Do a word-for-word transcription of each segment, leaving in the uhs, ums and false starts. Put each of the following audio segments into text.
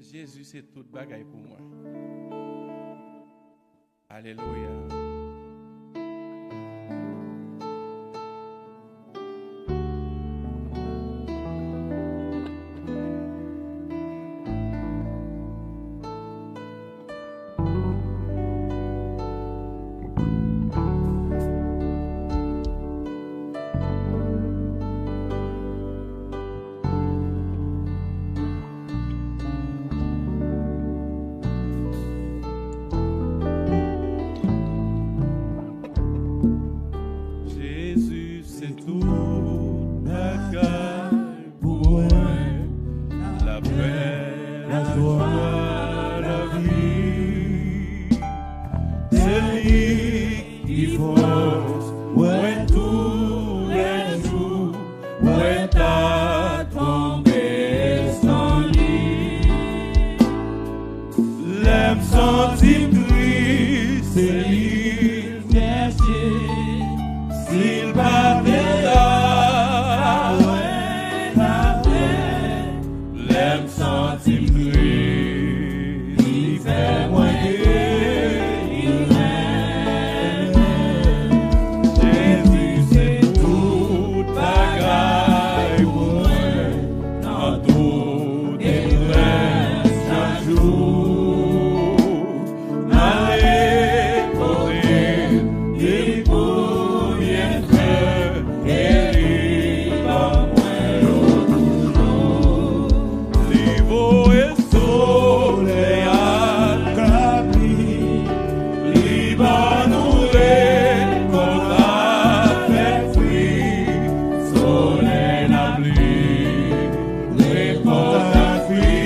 Jezi se tout bagay pou mwen. Alelouya. Jezi se tout bagay pou mwen, lapè, lajwa, lavi. Se li ki fòs mwen toulejou, mwen ta tonbe san li. Lè m santi m tris, se li m chèche. Si l pa te la, mwen ta fè. Lè m santi m tris, li fè mwen delivrans. Jezi se tout bagay pou mwen, nan tout detrès chak jou. M ale kote li pou byenfè, e li ban mwen yo toujou. Li voye solèy ak lapli, li ban nou rekòt avèk fwi. Solèy, lapli, rekòt ak fwi.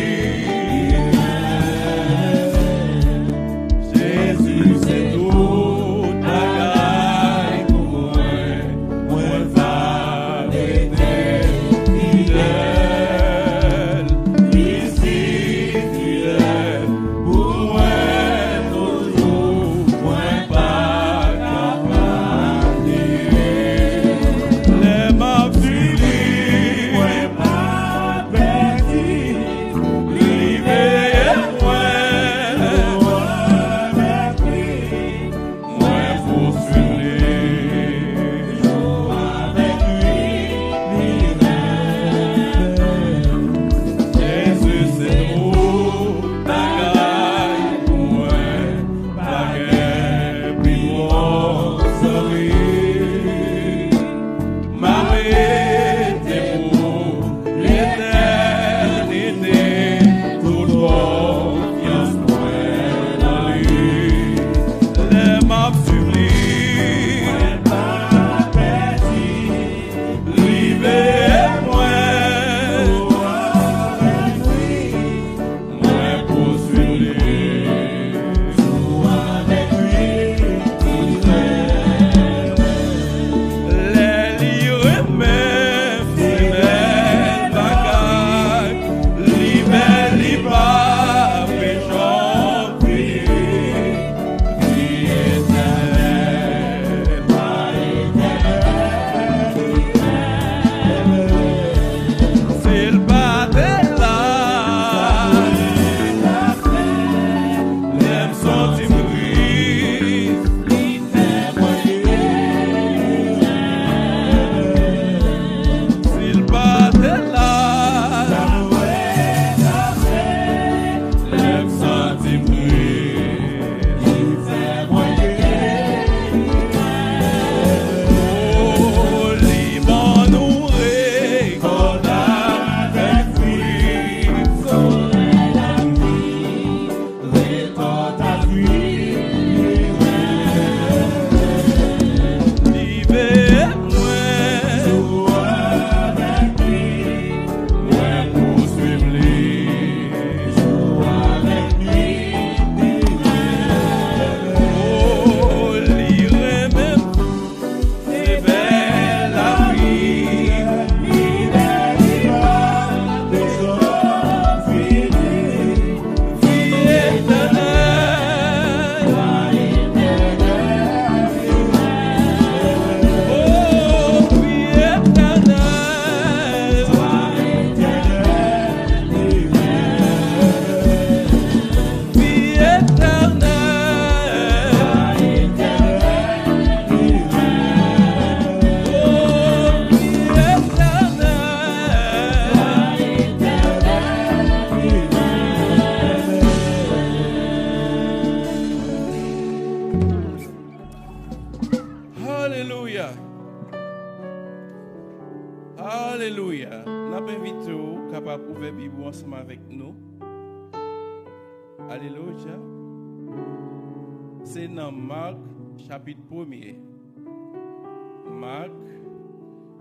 ansanm avèk nou. Alelouya. Se nan Mak, chapit premye. Mak,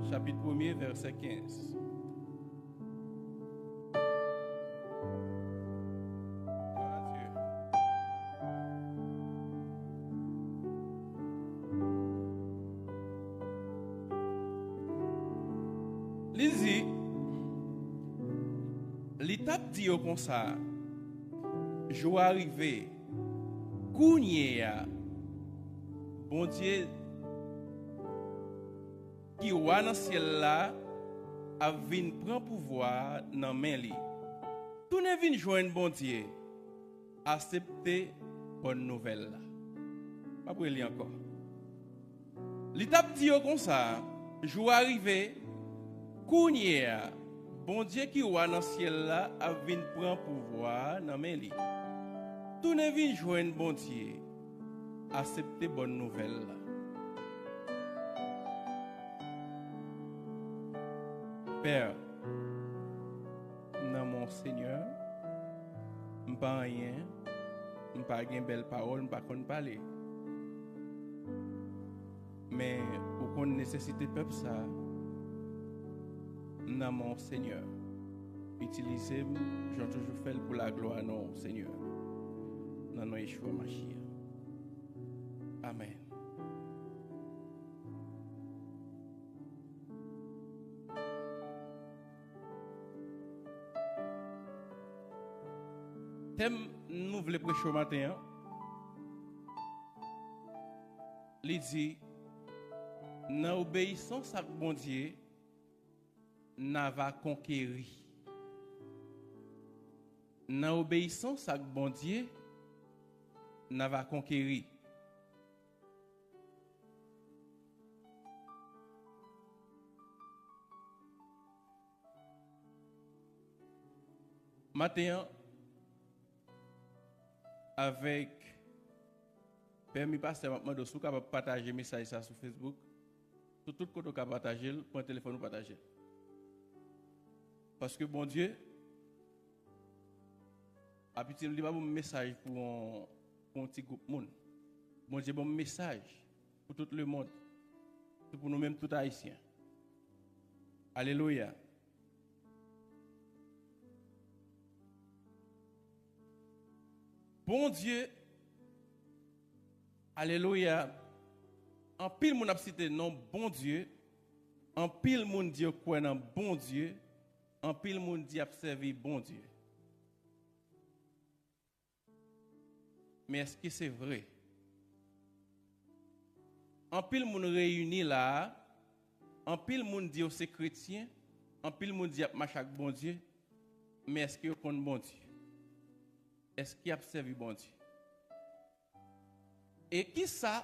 chapit premye, vèsè kenz. Glwa a Dye. Li di, li t ap di yo konsa, jou a rive, kounye a, Bondye ki wa nan syèl la ap vin pran pouvwa a nan men li. Tounen vin jwenn Bondye, aksepte bòn nouvèl la. M ap reli ankò. Li t ap di yo konsa, jou a rive, kounye a, Bondye ki wa nan syèl la ap vin pran pouvwa a nan men li. Tounen vin jwenn Bondye, aksepte bòn nouvèl la. Pè, nan men w, Senyè, m pa anyen, m pa gen bèl pawòl, m pa konn pale. Men ou konn nesesite pèp sa a. M nan men w, Senyè. Itilize m, jan w toujou fè l, pou laglwa non w, Senyè. Nan non Yeshua Mashiach. Amèn. Tèm nou vle preche maten an, li di, nan obeyisans ak Bondye, n a va konkeri. Nan obeyisans ak Bondye, n a va konkeri. Maten an, avèk pèmi pastè, m ap mande w si w kapab pataje mesaj sa sou Facebook. Sou tout kote w ka pataje l, pran telefòn ou pataje l. Paske Bondye, Abitye, li pa ban m mesaj pou yon, pou yon ti gwoup moun. Bondye ban m mesaj pou tout lemonn. Se pou nou menm tout Ayisyen. Alelouya. Bondye, alelouya. Anpil moun ap site non Bondye. Anpil moun di yo kwè nan Bondye. Anpil moun di y ap sèvi Bondye. Men èske se vre? Anpil moun reyini la a, anpil moun di yo se kretyen, anpil moun di y ap mache ak Bondye, men èske yo konn Bondye? Èske y ap sèvi Bondye? E kisa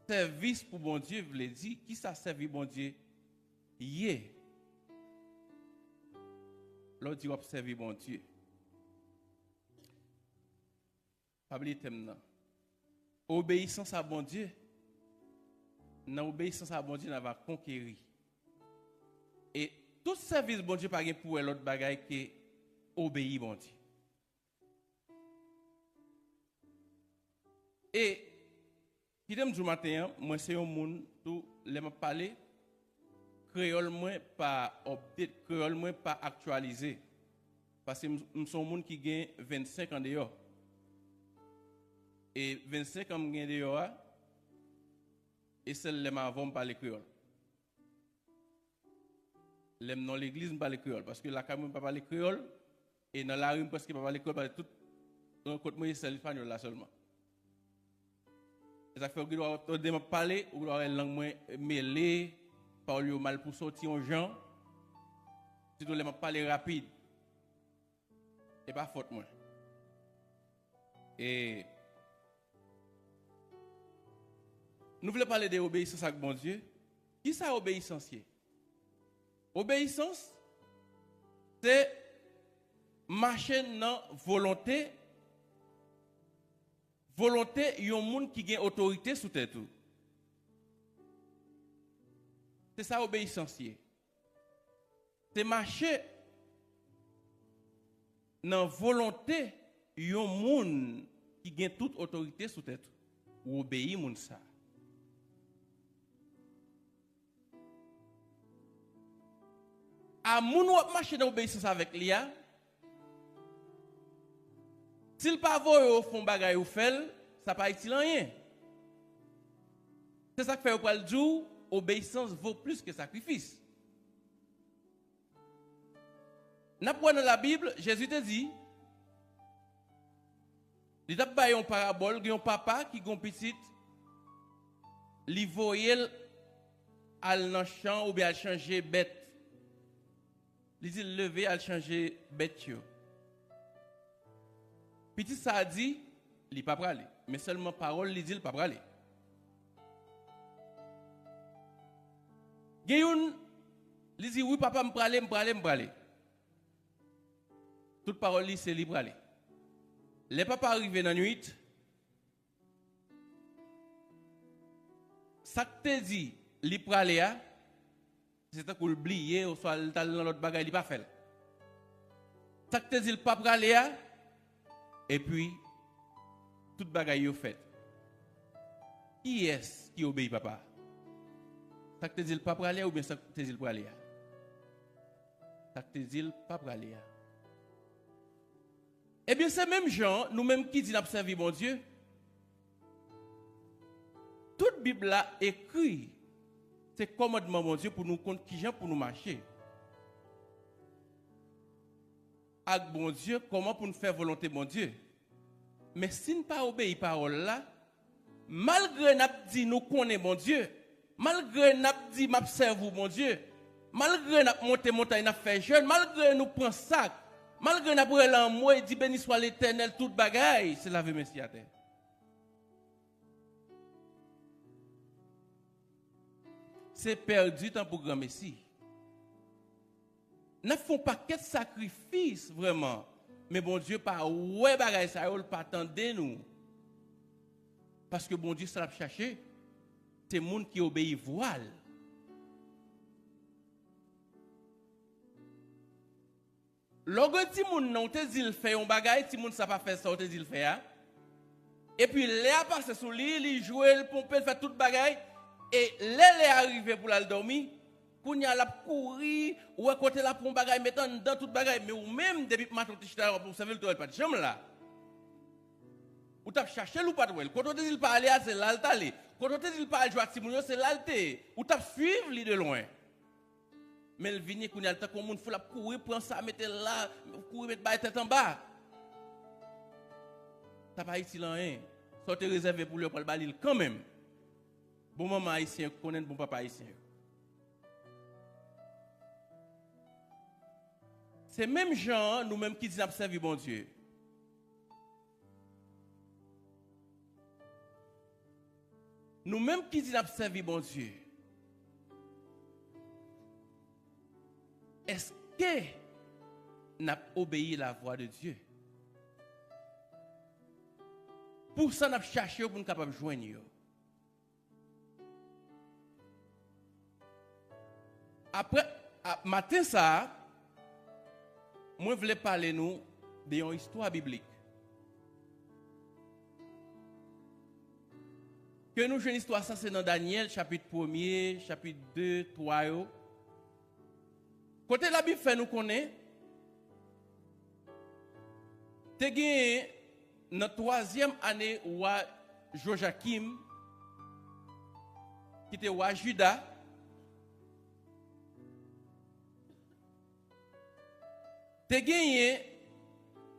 sèvis pou Bondye vle di? Kisa sèvi Bondye ye? Lè w di w ap sèvi Bondye, pa bliye tèm nan. Obeyisans a Bondye. Nan obeyisans a Bondye, n a va konkeri. E tout sèvis Bondye pa gen pou wè lòt bagay ke obeyi Bondye. E kite m di w maten an, mwen se yon moun tou, lè m ap pale, kreyòl mwen pa update, kreyòl mwen pa aktyalize. Paske m, m se yon moun ki gen vennsenk an deyò. E vennsenk an m gen deyò a, e sèl lè m avè w m pale kreyòl. Lè m nan legliz, m pale kreyòl. Paske lakay mwen, m pa pale kreyòl. E nan lari, m prèske pa pale kreyòl. Paske tout rankont mwen, se espanyòl la sèlman. E sa k fè, ou gen dwa tande m ap pale, ou gen dwa wè lang mwen mele, pawòl yo mal pou sòti yon jan. Sitou lè m ap pale rapid. E pa fòt mwen. E nou vle pale de obeyisans ak Bondye. Kisa obeyisans ye? Obeyisans, se mache nan volonte, volonte yon moun ki gen otorite sou tèt ou. Se sa obeyisans ye. Se mache nan volonte yon moun ki gen tout otorite sou tèt ou. Ou obeyi moun sa. A moun w ap mache nan obeyisans avèk li a, si l pa voye w fè yon bagay ou fè l, sa pa itil anyen. Se sa k fè yo pral di w, obeyisans vo plis ke sakrifis. N ap wè nan Labib, Jezi te di, li t ap bay yon parabòl, gen yon papa ki gen yon pitit, li voye l al nan chan oubyen al chanje bèt. Li di l, "Leve, al chanje bèt yo." Pitit sa a di, li pa prale. Men sèlman pawòl li di l pa prale. Gen youn, li di, "Wi, papa, m prale, m prale, m prale." Tout pawòl li se li prale. Lè papa a rive nan nwit, sa k te di li prale a, se tankou l bliye oswa l t al nan lòt bagay, li pa fè l. Sa k te di l pa prale a, epi tout bagay yo fèt. Kiyès ki obeyi papa a? Sa k te di l pa prale a oubyen sa k te di l prale a? Sa k te di l pa prale a. Ebyen, se menm jan, nou menm ki di n ap sèvi Bondye, tout Bib la ekri, se kòmandman Bondye pou nou konn kijan pou nou mache ak Bondye, kòman pou n fè volonte Bondye. Men si n pa obeyi pawòl la, malgre n ap di nou konnen Bondye, malgre n ap di, "M ap sèvi w, Bondye," malgre n ap monte montay, n ap fè jèn, malgre nou pran sak, malgre n ap rele anmwe, di, "Beni swa Letènèl, tout bagay," se lave men si atè. Se pèdi tan pou granmesi. N ap fè yon pakèt sakrifis vrèman, men Bondye pa wè bagay sa yo, l pa tande nou. Paske Bondye, sa l ap chache, se moun ki obeyi vwa l. Lè w gen timoun nan, ou te di l fè yon bagay, timoun sa pa fè sa w te di l fè a. Epi lè a pase sou li, li jwe, l ponpe, l fè tout bagay. E lè lè a rive pou l al dòmi, kounye a l ap kouri, ou wè kote l ap pran bagay, met anndan tout bagay. Men ou menm, depi maten w te chita la, w ap obsève l, te wè l pa t janm la. Ou t ap chache l, ou pa t wè l. Kote w te di l pa ale a, se la l t ale. Kote w te di l pa al jwe ak timoun yo, se la l te ye. Ou t ap swiv li de lwen. Men l vini kounye a, l tankou yon moun fou, l ap kouri pran sa, mete l la, kouri met bay tèt anba. Sa pa itil anyen. Sa w te rezève pou li, yo pral ba li l kanmenm. Bon manman ayisyen yo ki konnen l, bon papa ayisyen yo. Se menm jan an, nou menm ki di n ap sèvi Bondye. Nou menm ki di n ap sèvi Bondye, èske n ap obeyi lavwa de Dye? Pou sa n ap chache yo, pou n kapab jwenn yo. Apre, a, maten sa a, mwen vle pale nou de yon istwa biblik. Ke nou jwenn istwa sa, se nan Danyèl, chapit premye, chapit de, twa yo. Kote Labib fè nou konnen, te genyen nan twazyèm ane wa Jojakim, ki te wa Jida, te genyen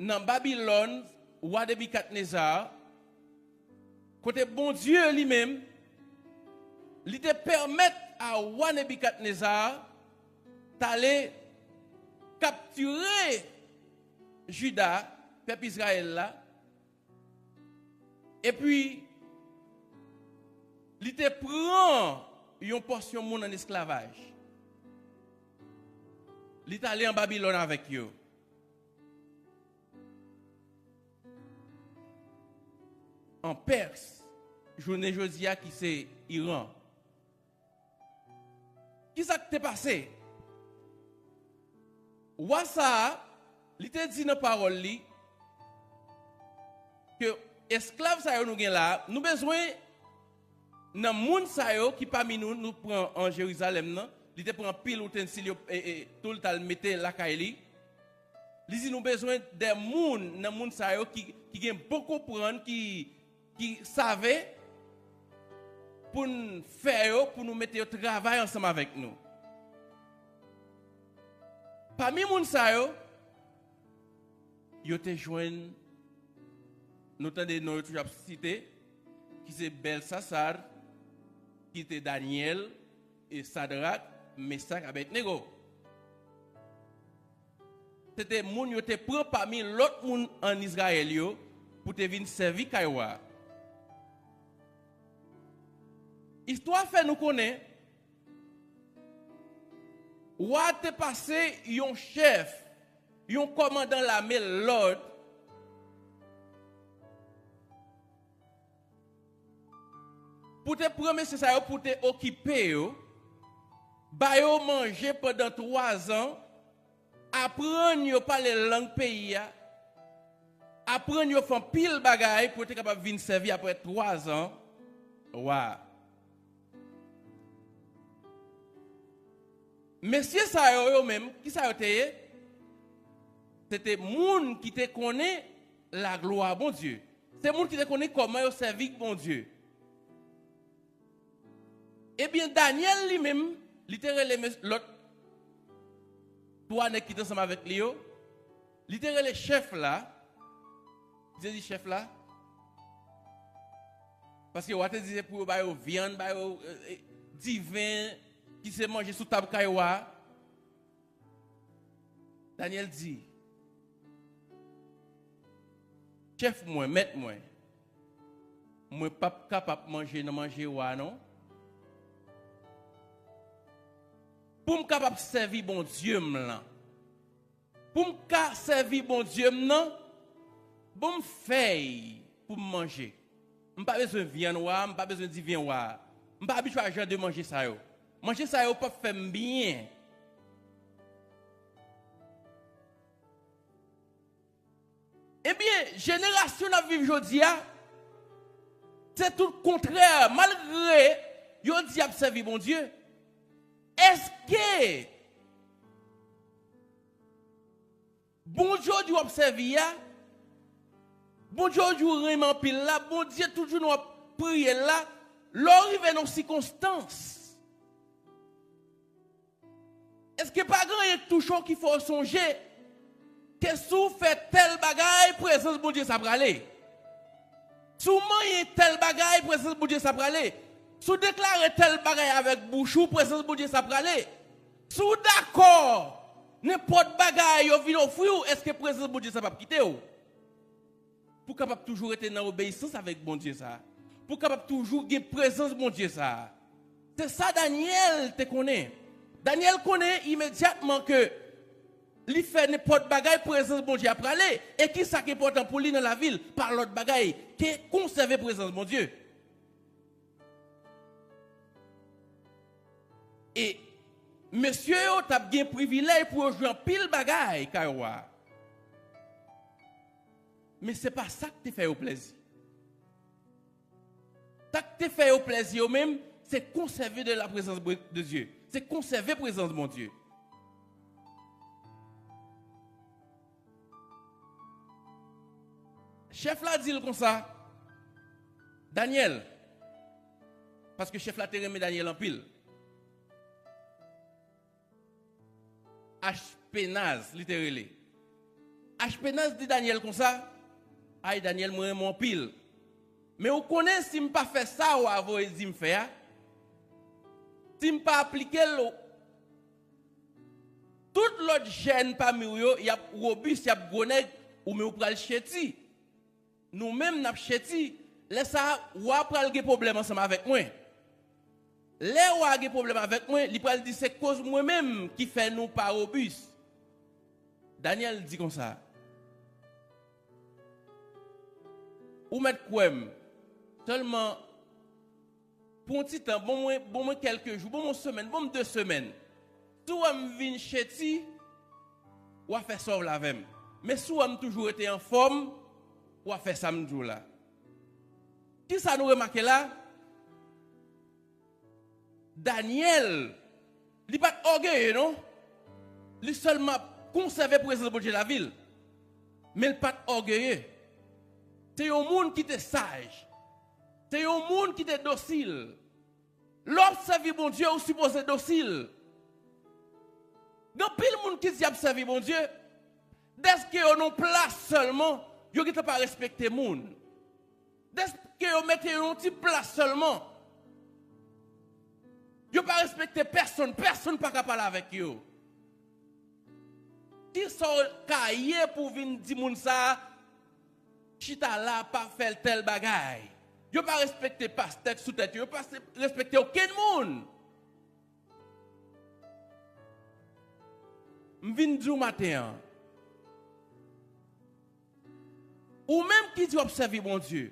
nan Babilòn, wa Nebikadneza, kote Bondye li menm, li te pèmèt a wa Nebikadneza t ale kaptire Jida, pèp Izrayèl la, epi li te pran yon pòsyon moun an esklavaj. Li t ale an Babilòn avèk yo. An Pès, jounen jodi a ki se Iran. Kisa k te pase? Wa sa a Li te di nan pawòl li ke esklav sa yo nou gen la, nou bezwen nan moun sa yo ki pami nou, nou pran an Jerizalèm nan, li te pran anpil itansil yo, e, e, tou l t al mete lakay li. Li di nou bezwen de moun nan moun sa yo ki, ki gen bon konprann, ki, ki save, pou n fè yo, pou nou mete yo travay ansanm avèk nou. Pami moun sa yo, yo te jwenn, nou tande non yo toujou ap site, ki se Bèlsasar, ki te Danyèl, e Sadrak, Mesak, Abèdnego. Se te moun yo te pran pami lòt moun ann Izrayèl yo pou te vin sèvi kay wa a. Istwa fè nou konnen, wa a te pase yon chèf, yon kòmandan lame lòd, pou te pran mesye sa yo, pou te okipe yo, ba yo manje pandan twa zan, aprann yo pale lang peyi a, aprann yo fè anpil bagay pou yo te kapab vin sèvi apre twa zan wa a. Mesye sa yo, yo menm, ki sa yo te ye? Se te moun ki te konnen laglwa Bondye. Se moun ki te konnen kòman yo sèvi Bondye. Ebyen, Danyèl li menm, li te rele mes-, lòt twa nèg ki te ansanm avèk li yo. Li te rele chèf la. Li te di chèf la. Paske wa te di se pou yo ba yo vyann, ba yo, e, e, diven, ki se manje sou tab kay wa a. Danyèl di, chèf mwen, mèt mwen, mwen p ap kapab manje nan manje wa a non. Pou m kapab sèvi Bondye m lan, pou m ka sèvi Bondye m nan, ban m fèy pou m manje. M pa bezwen vyann wa a, m pa bezwen diven wa a. M pa abitye a jan de manje sa yo. Manje sa yo p ap fè m byen. Ebyen, jenerasyon n ap viv jodi a, se tout kontrè. Malgre yo di y ap sèvi Bondye, èske Bondye w di w ap sèvi a, Bondye w di w renmen anpil la, Bondye toujou nou ap priye l la, lè w rive nan sikonstans, èske pa gen anyen k touche w ki fè w sonje ke si w fè tèl bagay, prezans Bondye sa prale? Si w manyen tèl bagay, prezans Bondye sa prale. Si w deklare tèl bagay avèk bouch ou, prezans Bondye sa prale. Si w dakò nenpòt bagay yo vin ofri w, èske prezans Bondye sa p ap kite w? Pou w kapab toujou rete nan obeyisans avèk Bondye sa a. Pou w kapab toujou gen prezans Bondye sa a. Se sa Danyèl te konnen. Danyèl konnen imedyatman ke li fè nenpòt bagay, prezans Bondye a prale. E ki sa k enpòtan pou li nan lavi l? Pa lòt bagay ke konsève prezans Bondye. E mesye yo t ap gen privilèj pou yo jwenn anpil bagay kay wa a. Men se pa sa k te fè yo plèzi. Sa k te fè yo plèzi yo menm, se konsève de la prezans de Dye. Se konsève prezans Bondye. Chèf la di l konsa, Danyèl, paske chèf la te renmen Danyèl anpil. Achpenaz, li te rele. Achpenaz di Danyèl konsa, ay, Danyèl, mwen renmen w anpil. Men ou konnen, si m pa fè sa w a voye di m fè a, si m pa aplike l, tout lòt jèn pami w yo, y ap wobis, y ap gwo nèg, ou menm ou pral cheti. Nou menm n ap cheti. Lè sa a, wa pral gen pwoblèm ansanm avèk mwen. Lè wa gen pwoblèm avèk mwen, li pral di se koz mwen menm ki fè nou pa wobis. Danyèl di konsa, ou mèt kwè m, sèlman pou yon ti tan, ban mwen, ban mwen kèlke jou, ban mwen yon semèn, ban m de semèn. Si w wè m vin cheti, w a fè sa w vle avè m. Men si w wè m toujou rete anfòm, w ap fè sa m di w la. Kisa nou remake la? Danyèl, li pa t ògeye, non. Li sèlman konsève prezans Bondye lavi l. Men l pa t ògeye. Se yon moun ki te saj. Se yon moun ki te dosil. Lè w ap sèvi Bondye, ou sipoze dosil. Gen anpil moun ki di y ap sèvi Bondye, dèske yo nan yon plas sèlman, yo gentan pa respekte moun. Dèske yo mete yo nan yon ti plas sèlman, yo pa respekte pèsonn, pèsonn pa ka pale avèk yo. Kisa w ka ye pou w vin di moun sa a, chita la, pa fè l tèl bagay? Yo pa respekte pastè k sou tèt yo, yo pa se-, respekte okenn moun. M vin di w maten an, ou menm ki di w ap sèvi Bondye,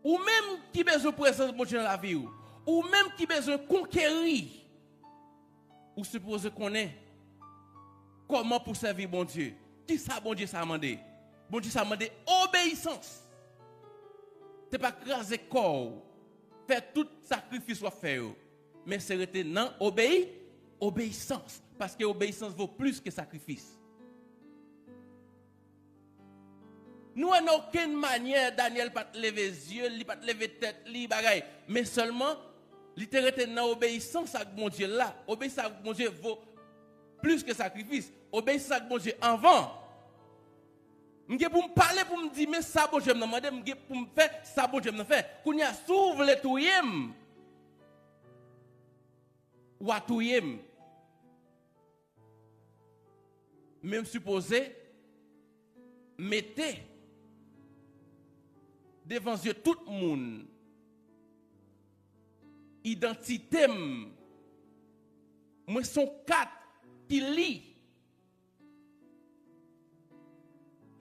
ou menm ki bezwen prezans Bondye nan lavi w, ou menm ki bezwen konkeri, ou sipoze konnen kòman pou sèvi Bondye. Kisa Bondye sa mande? Bondye sa mande obeyisans. Se pa kraze kò w, fè tout sakrifis w ap fè yo, men se rete nan obeyi, obeyisans. Paske obeyisans vo plis ke sakrifis. Nou wè nan okenn manyè Danyèl pa t leve zye l, li pa t leve tèt li, bagay. Men sèlman, li te rete nan obeyisans ak Bondye l la. Obeyisans ak Bondye vo plis ke sakrifis. Obeyisans ak Bondye anvan. M gen pou m pale pou m di, men sa Bondye m nan mande, m gen pou m fè sa Bondye m nan fè. Kounye a, si w vle touye m, w a touye m. Men m sipoze mete devan zye tout moun idantite m. Mwen se yon kat ki li.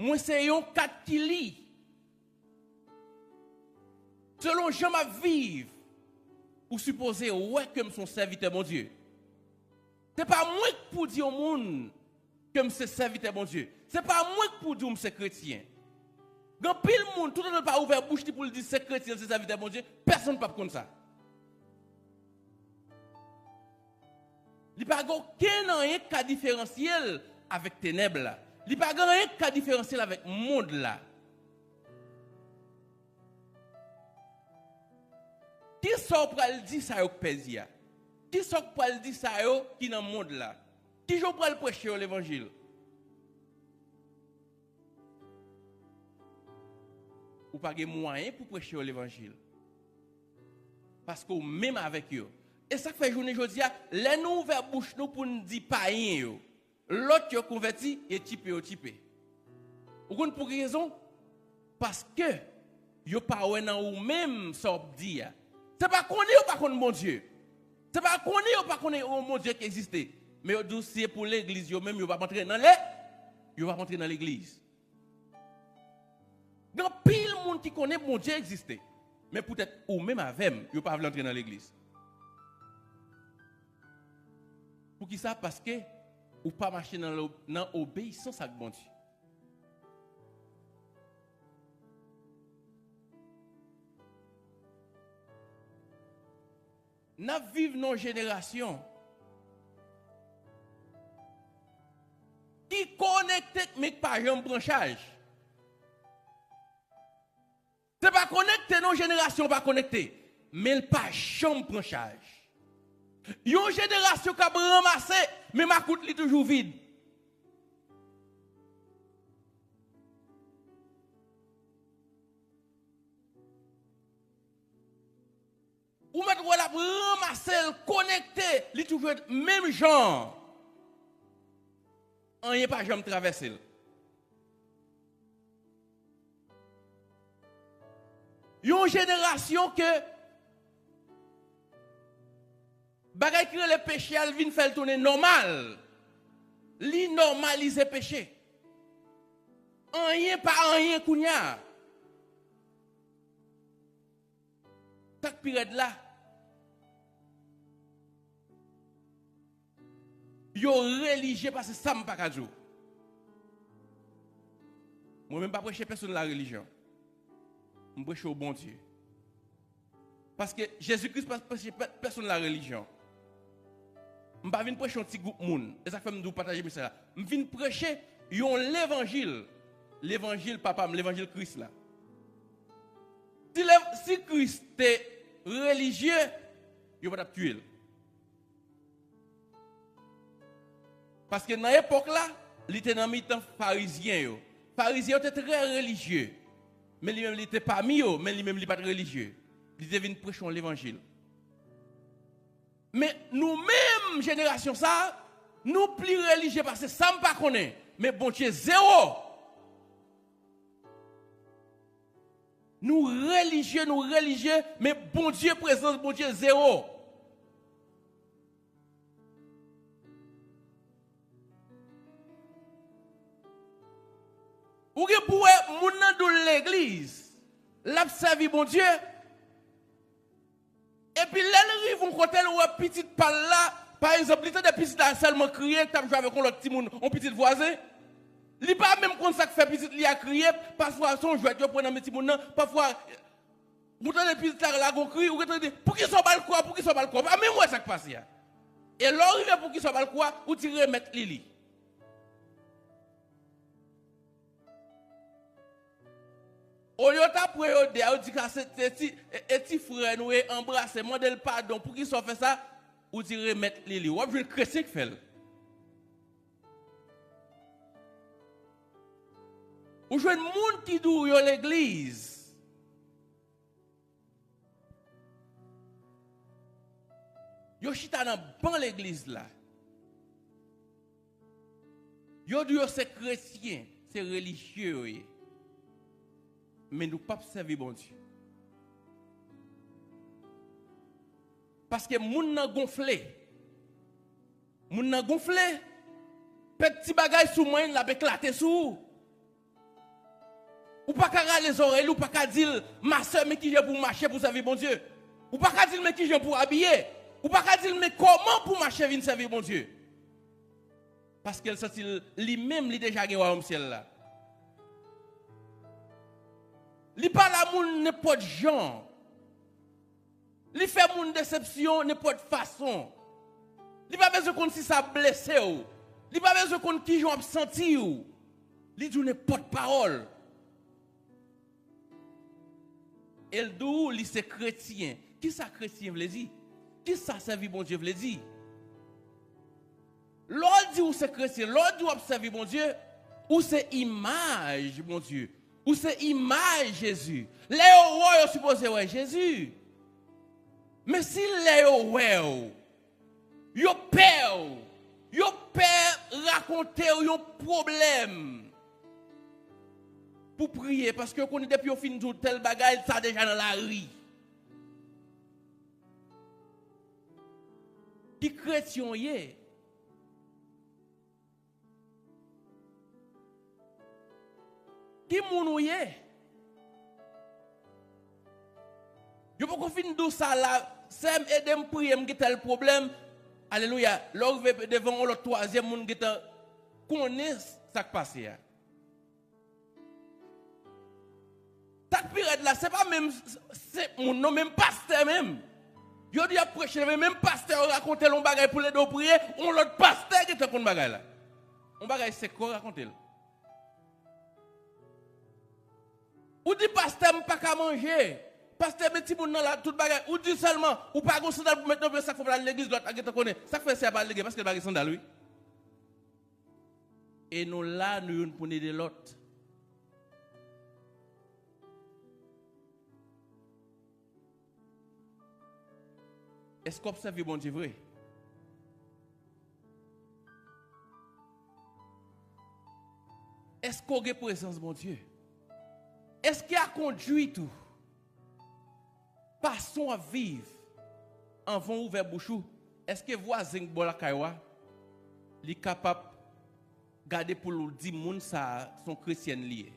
Mwen se yon kat ki li. Selon jan m ap viv, ou sipoze wè ke m se yon sèvitè Bondye. Se pa mwen k pou di yon moun ke m se sèvitè Bondye. Se pa mwen k pou di w m se kretyen. Gen anpil moun, toutotan l pa ouvè bouch li pou l di se kretyen, l se sèvitè Bondye, pèsonn p ap konn sa. Li pa gen okenn anyen k ka diferansye l avèk tenèb la. Li pa gen anyen k ka diferansye l avèk mond la. Kisa w pral di sa yo k pèdi a? Kisa w pral di sa yo ki nan mond la? Kijan w pral preche yo levanjil? Ou pa gen mwayen pou preche yo levanjil. Paske w menm avèk yo. E sa k fè jounen jodi a, lè nou ouvè bouch nou pou n di payen yo, lòt yo konvèti, e tchipe yo tchipe. Ou konn pou ki rezon? Paske yo pa wè nan ou menm sa w ap di a. Se pa konnen yo pa konn Bondye. Se pa konnen yo pa konnen yon Bondye ki egziste. Men yo di w si se pou legliz yo menm, yo p ap antre nan le-, yo p ap antre nan legliz. Gen anpil moun ki konnen Bondye egziste. Men poutèt ou menm avè m, yo pa vle antre nan legliz. Poukisa? Paske ou pa mache nan lo-, nan obeyisans ak Bondye. N ap viv nan yon jenerasyon ki konekte, men k pa janm pran chaj. Se pa konekte non, jenerasyon pa konekte, men l pa janm pran chaj. Yon jenerasyon k ap ranmase, men makout li toujou vid. Ou mèt wè l ap ranmase l, konekte, li toujou ret menm jan. Anyen pa janm travèse l. Yon jenerasyon ke bagay ki rele peche a, l vin fè l tounen nòmal. Li nòmalize peche. Anyen pa anyen kounye a. Sa k pi rèd la, Yo relijye pase sa m pa ka di w. Mwen menm pa preche pèsonn la relijyon. M preche w Bondye. Paske Jezi Kris pa preche pè- pèsonn la relijyon. M pa vin preche yon ti gwoup moun. E sa k fè m di w pataje mesaj la. M vin preche yon levanjil. Levanjil papa m, levanjil Kris la. Si, lev- si Kris te relijye, yo pa t ap tiye l. Paske nan epòk la, li te nan mitan Farizyen yo. Farizyen yo te trè relijye. Men li menm li te pami yo, men li menm li pa t relijye. Li te vin preche yon levanjil. Men nou menm jenerasyon sa, nou pli relijye pase sa m pa konnen. Men Bondye zewo. Nou relijye, nou relijye, men Bondye, prezans Bondye zewo. Ou gen pou wè moun nan di w legliz, l ap sèvi Bondye. Epi lè l rive yon kote, l wè pitit pa l la, pa egzanp, li tande pitit la sèlman kriye, k t ap jwe avèk yon lòt timoun, yon pitit vwazen. Li pa menm konn sa k fè pitit li a kriye, pafwa se yon jwèt yo pran nan men timoun nan, pafwa ou tande pitit la lage yon kri, ou gen tan di, "Poukisa w ba l kou a? Poukisa w ba l kou a?" Ou pa menm wè sa k pase a. E lè w rive poukisa w ba l kou a, ou di, "Remèt li li." Olye w ta pran yo de a, ou di ka se, se ti, e, e ti frè nou e anbrase, mande l padon, poukisa w fè sa? Ou di remèt li li. W ap jwenn kretyen k fè l. Ou jwenn moun ki di w yo legliz. Yo chita nan ban legliz la. Yo di yo se kretyen, se relijye yo ye. Men nou p ap sèvi Bondye. Paske moun nan gonfle. Moun nan gonfle. Pèt ti bagay sou mwen, l ap eklate sou ou. Ou pa ka rale zòrèy li, ou pa ka di l, "Ma sè, men kijan pou w mache pou w sèvi Bondye." Ou pa ka di l, "Men kijan pou w abiye." Ou pa ka di l, "Men kòman pou w mache vin sèvi Bondye." Paske l santi l, li menm, li deja gen wayòm syèl la. Li pale a moun nenpòt jan. Li fè moun desepsyon nenpòt fason. Li pa bezwen konn si sa ap blese w. Li pa bezwen konn kijan w ap santi w. Li di w nenpòt pawòl. E l di w li se kretyen. Kisa kretyen vle di? Kisa sèvi Bondye vle di? Lè w di w se kretyen, lè w di w ap sèvi Bondye, ou se imaj Bondye. Ou se imaj Jezi. Lè yo wè w, yo sipoze wè Jezi. Men si lè yo wè w, yo pè w, yo pè rakonte w yon pwoblèm pou priye, paske yo konnen depi yo fin di w tèl bagay, sa deja nan lari. Ki kretyen w ye? Ki moun ou ye? Yo poko fin di w sa la, sè m, ede m priye, m gen tèl pwoblèm. Alelouya. Lè w rive devan yon lòt twazyèm moun, gentan konnen sa k pase a. Sa k pi rèd la, se pa menm s- s- senp moun, non, menm pastè menm. Yo di y ap preche, men menm pastè yo rakonte l yon bagay pou l ede w priye, yon lòt pastè gentan konn bagay la. Yon bagay sekrè yo rakonte l. Ou di, "Pastè, m pa ka manje. Pastè, men timoun nan la, tout bagay." Ou di sèlman, ou pa gen sandal pou met nan pye, sa k fè w pa al legliz, lòt la gentan konnen. Sa k fè sè a pa al legliz, paske l pa gen sandal, wi. E nou la, nou youn pou n ede lòt. Èske w ap sèvi Bondye vre? Èske w gen prezans Bondye? Èske a kondwit ou, fason w ap viv, anvan w ouvè bouch ou, èske vwazen k bò lakay ou a, li kapab gade pou l di moun sa a se yon kretyèn li ye?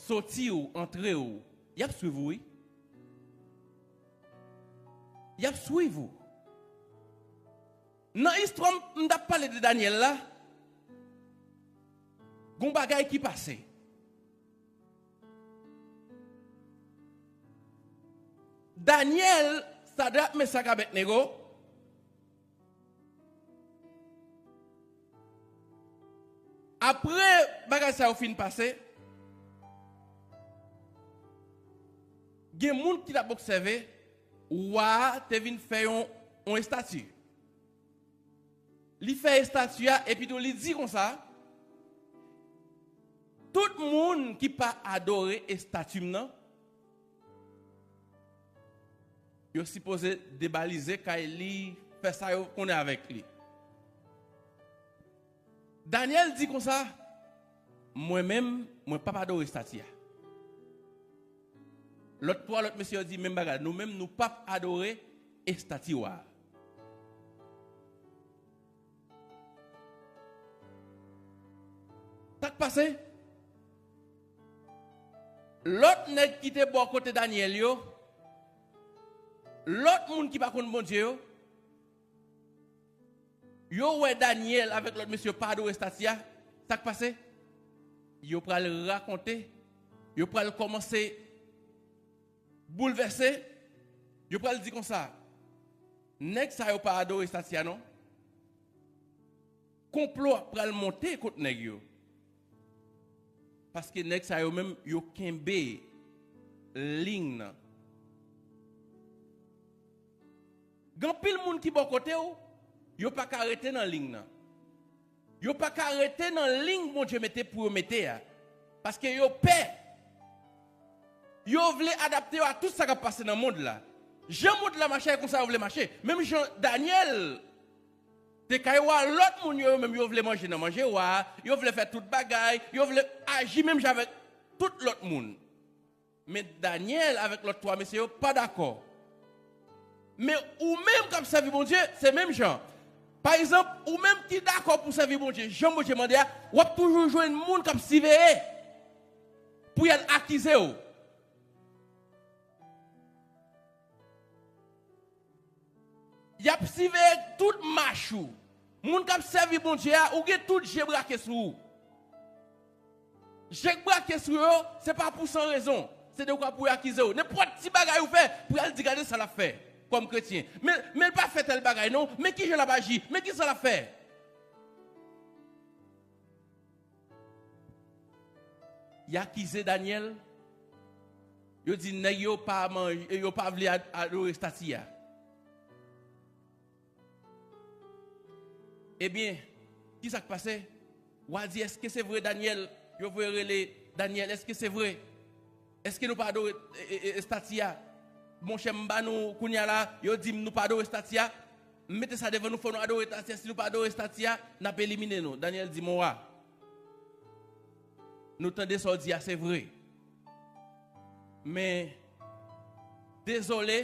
Soti w, antre w, y ap swiv ou, wi. Y ap swiv ou. Nan istwa m, m t ap pale de Danyèl la, gon bagay ki pase. Danyèl, Sadrak, Mesak, Abèdnego, apre bagay sa yo fin pase, gen moun ki t ap obsève, wa a te vin fè yon, yon estati. Li fè estati a, epi tou li di konsa, tout moun ki pa adore estati m nan, yo sipoze debalize kay li, fè sa yo konnen avèk li. Danyèl di konsa, mwen menm, mwen p ap adore estati a. Lòt twa lòt mesye yo di menm bagay, nou menm nou p ap adore estati wa a. Sa k pase? Lòt nèg ki te bò kote Danyèl yo, lòt moun ki pa konn Bondye yo, yo wè Danyèl avèk lòt mesye yo pa adore estati a, sa k pase? Yo pral rakonte, yo pral kòmanse boulvèse, yo pral di konsa, nèg sa yo pa adore estati a non. Konplo ap pral monte kont nèg yo. Paske nèg sa yo menm, yo kenbe liy nan. Gen anpil moun ki bò kote w, yo pa ka rete nan liy nan. Yo pa ka rete nan liy Bondye mete pou yo mete a. Paske yo pè. Yo vle adapte yo a tout sa k ap pase nan mond la. Jan mond la mache, e konsa yo vle mache. Menm jan Danyèl te kay wa, lòt moun yo, yo menm yo vle manje nan manje wa, yo vle fè tout bagay, yo vle aji menm jan avèk tout lòt moun. Men Danyèl avèk lòt twa mesye yo pa dakò. Men ou menm k ap sèvi Bondye, se menm jan. Pa egzanp, ou menm ki dakò pou sèvi Bondye, jan Bondye mande a, w ap toujou jwenn moun k ap siveye pou y al akize w. Y ap siveye tout mach ou. Moun k ap sèvi Bondye a, ou gen tout je brake sou ou. Je k brake sou yo, se pa pou san rezon. Se dekwa pou yo akize w. Nenpòt ti bagay ou fè, pou y al di gade sa l ap fè kòm kretyen. Men, men l pa fè tèl bagay non. Men kijan l ap aji. Men kisa l ap fè. Y akize Danyèl. Yo di nèg yo pa manje, yo pa vle ad-, adore estati a. Ebyen, kisa k pase? Wa di, èske se vre, Danyèl? Yo voye rele Danyèl, èske se vre? Èske nou pa adore, e, e, e, estati a? Monchè, m ba nou kounye a la, yo di m nou pa adore estati a. M mete sa devan nou, fò nou adore estati a. Si nou pa adore estati a, n ap elimine nou. Danyèl di, mon wa, nou tande sa w di a, se vre. Men, dezole,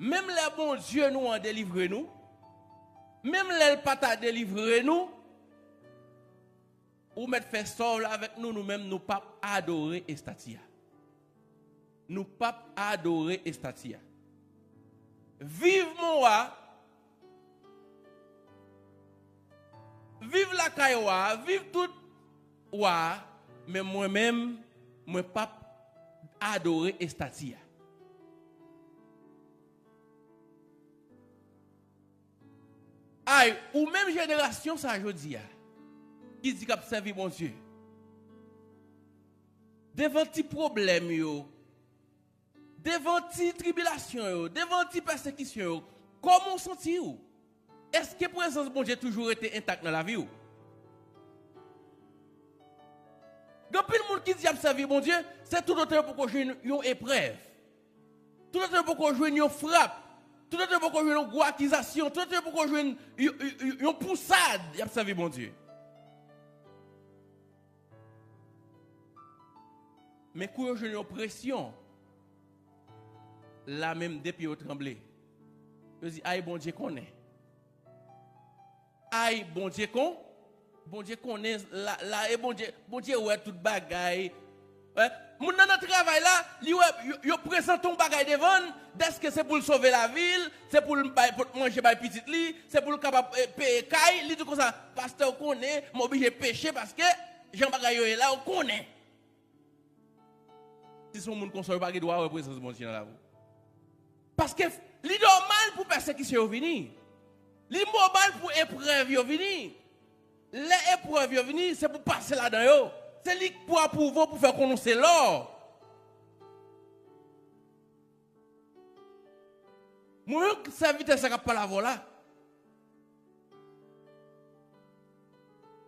menm lè Bondye nou an delivre nou, menm lè l pa ta delivre nou, ou mèt fè sa w vle avèk nou, nou menm, nou p ap adore estati a. Nou p ap adore estati a. Viv mon wa, viv lakay wa, viv tout wa, men mwen menm, mwen p ap adore estati a. Ay, ou menm jenerasyon sa jodi a, ki di k ap sèvi Bondye, devan ti pwoblèm yo, devan ti tribilasyon yo, devan ti pèsekisyon yo, kòman w santi w? Èske prezans Bondye toujou rete entak nan lavi w? Gen anpil moun ki di y ap sèvi Bondye, se toutotan yo poko jwenn yon eprèv. Toutotan yo poko jwenn yon frap. Toutotan yo poko jwenn yon gwo akizasyon. Toutotan yo poko jwenn yon, yon, yon, yon pousad, y ap sèvi Bondye. Men kou yo jwenn yon presyon, la menm de pye yo tranble. Yo di, ay, Bondye konnen. Ay, Bondye kon, Bondye konnen, la, la, e Bondye, Bondye wè tout bagay. Wi. Moun nan nan travay la, li wè, yo, yo prezante yon bagay devan l, dèske se pou l sove lavi l, se pou l bay, pot manje bay pitit li, se pou l kapab, eh, peye kay, li di konsa, "Pastè, ou konnen, m oblije peche paske jan bagay yo ye la, ou konnen." Si se yon moun konsa, yo pa gen dwa wè prezans Bondye nan lavi w. Paske li nòmal pou pèsekisyon yo vini. Li nòmal pou eprèv yo vini. Lè eprèv yo vini, se pou pase ladan yo. Se li k pou apwouve w pou fè w konnen w se lò. Mwen menm, sèvitè sa k ap pale avè w la.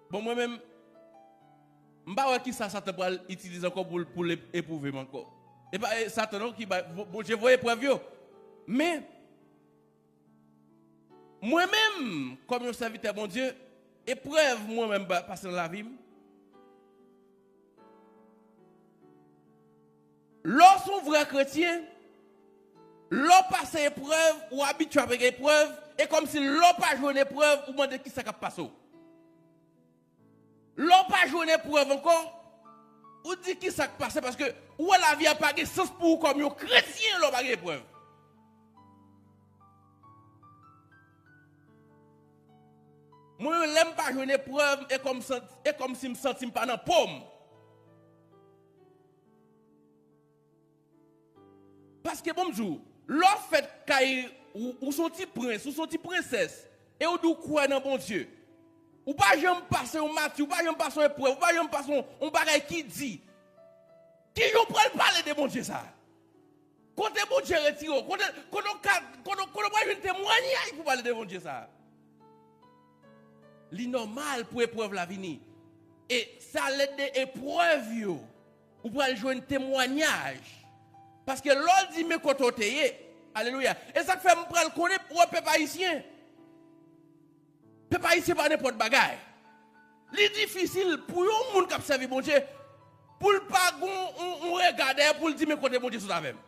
Bon, mwen menm, m pa wè kisa Satan pral itilize ankò pou l, pou l ep-, epwouve m ankò. E pa, e, Satan non ki bay, Bo-, Bondye voye eprèv yo. Men, mwen menm, kòm yon sèvitè Bondye, eprèv mwen menm ba-, pase nan lavi m, lè w se yon vrè kretyen, lè w pase eprèv, ou abitye avèk eprèv, e kòmsi lè w pa jwenn eprèv, ou mande kisa k ap pase w. Lè w pa jwenn eprèv ankò, ou di kisa k pase, paske ou wè lavi a pa gen sans pou ou kòm yon kretyen lè w pa gen eprèv. Mwen, lè m pa jwenn eprèv, e kòm san-, e kòmsi m santi m pa nan po m. Paske, bon, m di w, lè w fèt kay, ou, ou se yon ti prens, ou se yon ti prensès, e ou di w kwè nan Bondye. Ou pa janm pase yon mati, ou pa janm pase yon eprèv, ou pa janm pase yon, yon bagay ki di. Kijan w pral pale de Bondye sa? Kote Bondye retire w? Kote, kote w ka, kote, kote w pral jwenn temwanyaj pou pale de Bondye sa? Li nòmal pou eprèv la vini. E se alèd de eprèv yo, ou pral jwenn temwanyaj. Paske lè w di men kote w te ye, alelouya. E sa k fè m pral konnen, wè, pèp ayisyen. Pèp ayisyen pa nenpòt bagay. Li difisil pou yon moun k ap sèvi Bondye, pou l pa gon yon, yon rega dèyè, pou l di men kote Bondye sot avè m.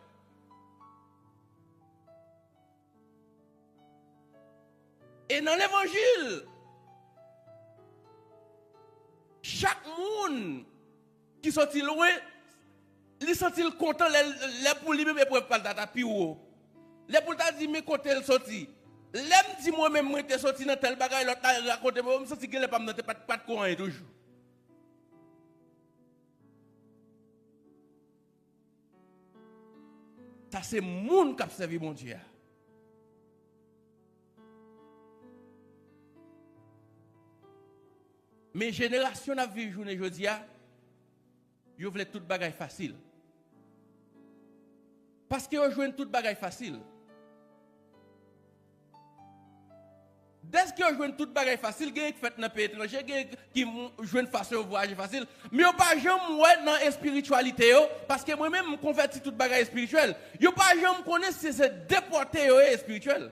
E nan levanjil, chak moun ki soti lwen, li santi l kontan lè, lè pou li menm eprèv pa l ta, ta pi wo. Lè pou l ta di men kote l soti. Lè m di mwen menm mwen te soti nan tèl bagay, lòt la rakonte mwen, m santi genlè pa m nan te pa t, pa t ko anyen toujou. Sa se moun k ap sèvi Bondye a. Men jenerasyon n ap viv jounen jodi a, yo vle tout bagay fasil. Paske yo jwenn tout bagay fasil. Dèske yo jwenn tout bagay fasil, genyen ki fèt nan peyi etranje, genyen ki m-, jwenn fason yo vwayaje fasil, men yo pa janm wè nan espirityalite yo, paske mwen menm m konvèti tout bagay espirityèl. Yo pa janm konnen si se depòte yo ye espirityèl.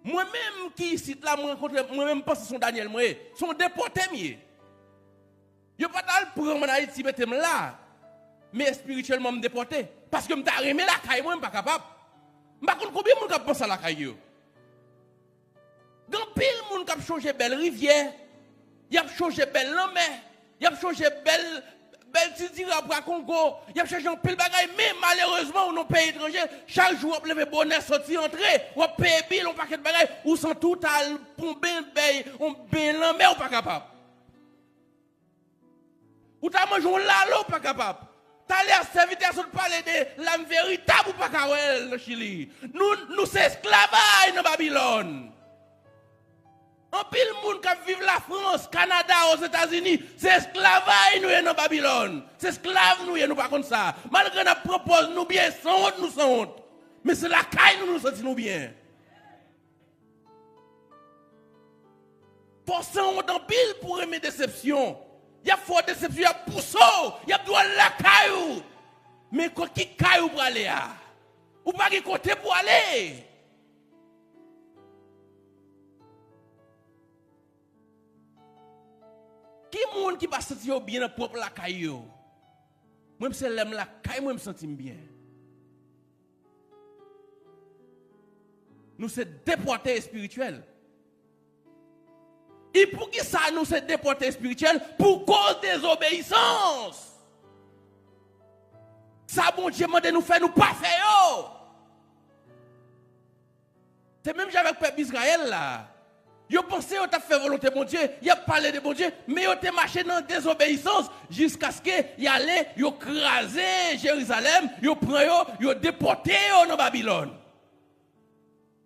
Mwen menm ki isit la, mwen rankontre, mwen menm m panse se yon Danyèl mwen ye. Se yon depòte m ye. Yo pa t al pran m ann Ayiti, mete m la. Men espirityèlman, m depòte. Paske m ta renmen lakay mwen, m pa kapab. M pa konn konbyen moun k ap panse a lakay yo. Gen anpil moun k ap chonje bèl rivyè, y ap chonje bèl lanmè, y ap chonje bèl, bèl ti diri Bwa Kongo, y ap chèche anpil bagay, men malerezman, ou nan peyi etranje, chak jou w ap leve bonè, soti, antre, w ap peye bil, yon pakèt bagay, ou santi w ta al pran yon ben, bèy, yon ben lanmè, ou pa kapab. Ou ta manje yon lalo, ou pa kapab. Talè a, sèvitè a sot pale de lam veritab, ou pa ka wè l nan Chili. Nou, nou se esklavaj nan Babilòn. Anpil moun k ap viv Lafrans, Kanada, Ozetazini, se esklavaj nou ye nan Babilòn. Se esklav nou ye, nou pa konn sa. Malgre n ap pran pòz nou byen, sanwont nou sanwont. Men se lakay nou nou santi nou byen. Fò w sanwont anpil pou renmen desepsyon. Y ap fè w desepsyon, y ap pouse w, y ap di w al lakay ou. Men ko-, ki kay ou prale a? Ou pa gen kote pou ale. Ki moun ki pa santi yo byen nan pwòp lakay yo? Mwen, se lè m lakay mwen, m santi m byen. Nou se depòte espirityèl. E poukisa nou se depòte espirityèl? Pou koz dezobeyisans. Sa Bondye mande nou fè, nou pa fè yo. Se menm jan avèk pèp Izrayèl la. Yo panse yo t ap fè volonte Bondye, y ap pale de Bondye, men yo te mache nan dezobeyisans jiskaske y ale, yo kraze Jerizalèm, yo pran yo, yo depòte yo nan Babilòn.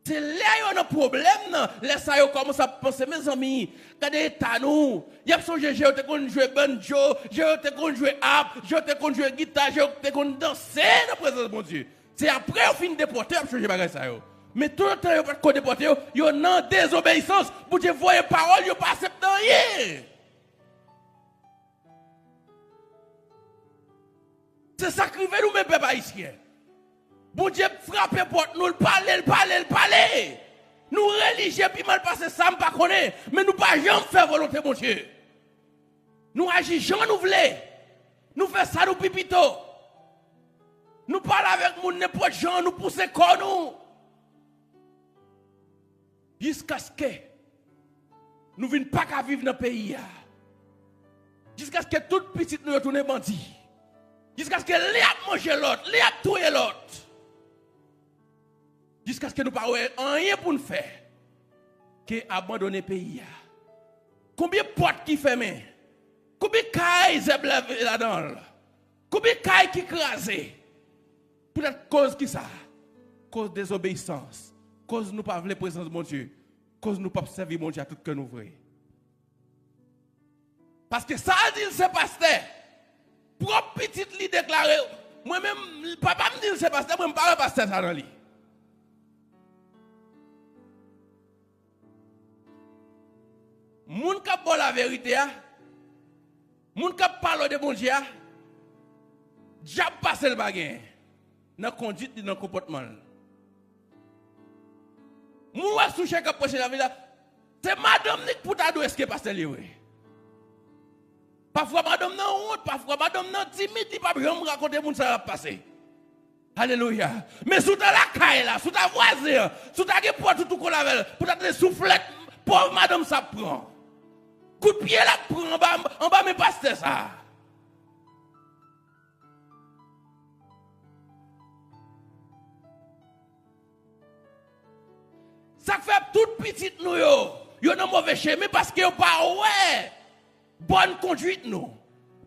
Se lè yo nan pwoblèm nan, lè sa yo kòmanse ap panse, mezanmi, gade eta nou. Y ap sonje jan yo te konn jwe banjo, jan yo te konn jwe ap, jan yo te konn jwe gita, jan yo te konn danse nan prezans Bondye. Se apre yo fin depòte, y ap sonje bagay sa yo. Men toutotan yo pa t ko depòte yo, yo nan dezobeyisans. Bondye voye pawòl, yo pa aksepte anyen. Se sa k rive nou menm pèp ayisyen. Bondye frape pòt nou, l pale, l pale, l pale. Nou relijye pi mal pase sa, m pa konnen, men nou pa janm fè volonte Bondye. Nou aji jan nou vle. Nou fè sa nou pi pito. Nou pale avèk moun nenpòt jan, nou pouse kò nou. Jiskaske nou vin pa ka viv nan peyi a. Jiskaske tout pitit nou yo tounen bandi. Jiskaske li ap manje lòt, li ap touye lòt. Jiskaske nou pa wè anyen pou n fè ke abandone peyi a. Konbyen pòt ki fèmen? Konbyen kay zèb leve ladan l? Konbyen kay ki kraze? Poutèt koz kisa? Koz dezobeyisans. Koz nou pa vle prezans Bondye. Koz nou p ap sèvi Bondye a tout kè nou vre. Paske sa l di l se pastè. Pwòp pitit li deklare, mwen menm, papa m di l se pastè, mwen m pa wè pastè sa nan li. Moun k ap ba w laverite a, moun k ap pale w de Bondye a, dyab pase l pa genyen nan kondwit li, nan konpòtman l. Moun w ap sou chè k ap preche nan vil la, se madanm li k pou ta dwe èske pastè l ye vre. Pafwa madanm nan wont, pafwa madanm nan timid, li p ap janm rakonte moun sa l ap pase. Alelouya. Men si w ta lakay la, si w ta vwazen an, si w ta gen pòt ou tou kole avè l, pou ta tande souflèt pòv madanm sa ap pran. Kout pye l ap pran anba, anba men pastè sa. Sa k fè tout pitit nou yo, yo nan move chemen paske yo pa wè bòn kondwit nou.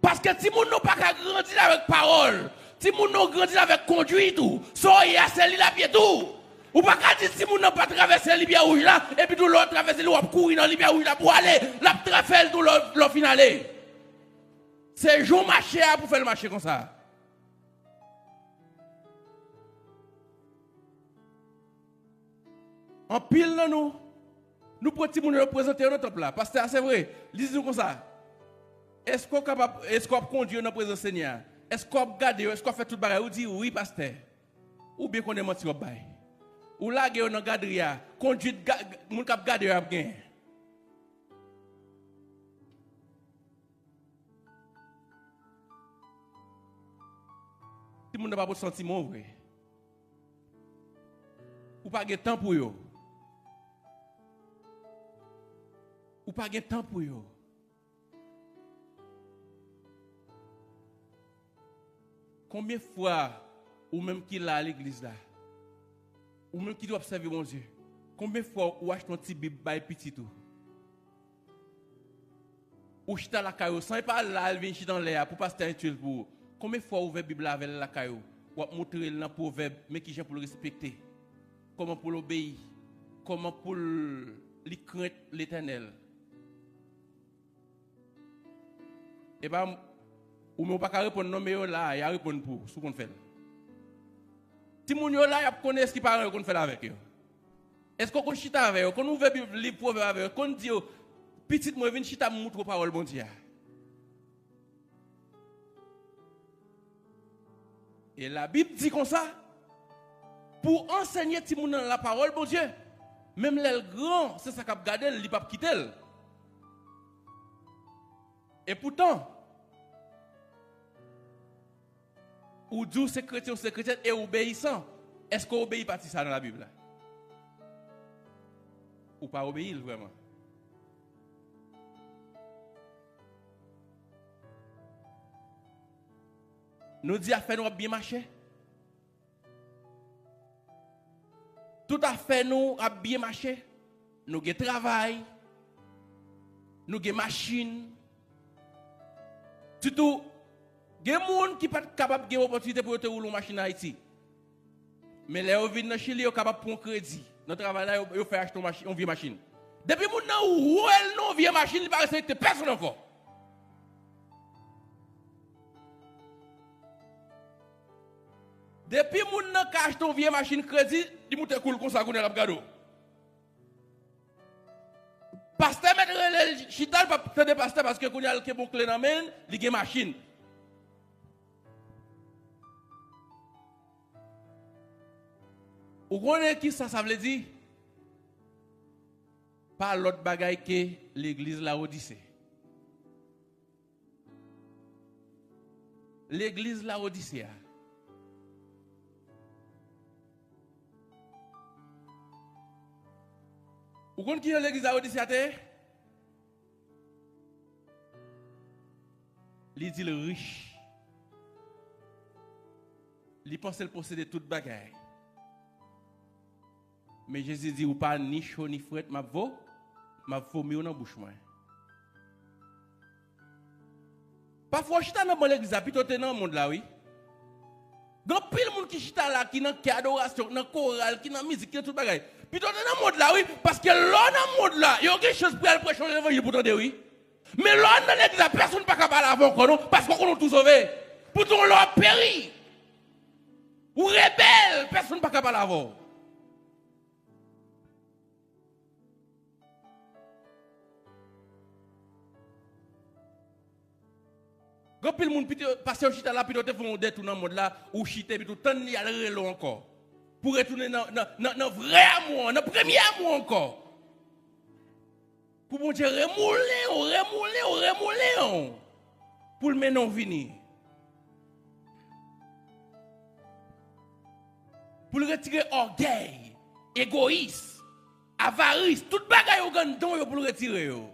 Paske timoun nou pa ka grandi l avèk pawòl. Timoun nou grandi l avèk kondwit ou. Sa w ye a, se li l ap ye tou. Ou pa ka di timoun nan pa travèse limyè wouj la, epi tou lè w travèse li, w ap kouri nan limyè wouj la pou w ale, l ap trafè l tou lè w, lè w fin ale. Se jan w mache a pou fè l mache konsa. Anpil nan nou, nou pran timoun yo, nou prezante yo nan tanp la. Pastè a, se vre, li di nou konsa, èske w kapab, èske w ap kondui yo nan prezans Senyè a? Èske w ap gade yo? Èske w ap fè tout bagay? Ou di, wi, pastè. Ou byen konnen manti w ap bay. Ou lage yo nan gadri a, kondui ga-, moun k ap gade yo ap genyen. Timoun nan pa pot santiman w vre. Ou pa gen tan pou yo. Ou pa gen tan pou yo. Konbyen fwa ou menm ki la legliz la, ou menm ki ap sèvi Bondye, konbyen fwa ou achte yon ti bib bay pitit ou? Ou chita lakay ou, san e pa la al vin chita anlè a pou pastè a entwil pou ou. Konbyen fwa ou ouvè bib la avè l lakay ou, w ap moutre l nan pwovèb, men kijan pou l respekte, kòman pou l obeyi, kòman pou l, li krent Letènèl. E pa, ou menm ou pa ka reponn non, men yo la, y a reponn pou ou, si w konn fè l. Timoun yo la, y ap konnen èske paran yo konn fè l avèk yo. Èske w konn chita avè yo, konn ouvè bib, liv pwovèb avè yo, konn di yo, pitit mwen, vin chita m moutre w pawòl Bondye a. E Labib di konsa, pou ansenye timoun nan lapawòl Bondye, menm lè l gran, se sa k ap gade l, li p ap kite l. Epoutan, ou di w se kretyen, ou se kretyèn, e obeyisan. Èske w obeyi pati sa nan Labib la? Ou pa obeyi l vrèman. Nou di afè nou ap byen mache. Tout afè nou ap byen mache. Nou gen travay. Nou gen machin. Sitou, gen moun ki pa t kapab gen opòtinite pou yo te woule yon machin Ayiti. Men lè yo vin nan Chili, yo kapab pran yon kredi. Nan travay la, yo, yo fè achte yon machi-, yon vye machin. Depi moun nan woule l nan yon vye machin, li pa respekte pèsonn ankò. Depi moun nan ka achte yon vye machin kredi, li moute kou l konsa, kounye a l ap gade w. Pastè mèt rele l chita, l p ap tande pastè, paske kounye a l kenbe yon kle nan men l, li gen machin. Ou konnen ki sa sa vle di? Pa lòt bagay ke legliz Lawodise. Legliz Lawodise a. Ou konn ki jan legliz Lawodise a te ye? Li di l rich. Li panse l posede tout bagay. Men Jezi di, "Ou pa ni cho ni frèt, m ap vo, m ap vomi w nan bouch mwen." Pafwa, w chita nan ban legliz la, pito w te nan mond la, wi. Gen anpil moun ki chita la, ki nan kè adorasyon, nan koral, ki nan mizik, ki nan tout bagay. Pito w te nan mond la, wi, paske lè w nan mond la, yo gen chans pou y al preche yon levanjil pou tande, wi. Men lè w anndan legliz la, pèsonn pa ka pale avè w ankò, non, paske w konnen w tou sove. Poutan, lè w ap peri, ou rebèl, pèsonn pa ka pale avè w. Gen anpil moun, pito, pase yo chita la, pito te fè yon detour nan mond la, ou chita, epi tou tann li al rele w ankò. Pou retounen nan, nan, nan, nan vrè amou an, nan premye amou an ankò. Pou Bondye remoulen w, remoulen w, remoulen w. Pou l mennen w vini. Pou l retire ògèy, egoyis, avaris, tout bagay yo gen anndan w yo pou l retire yo.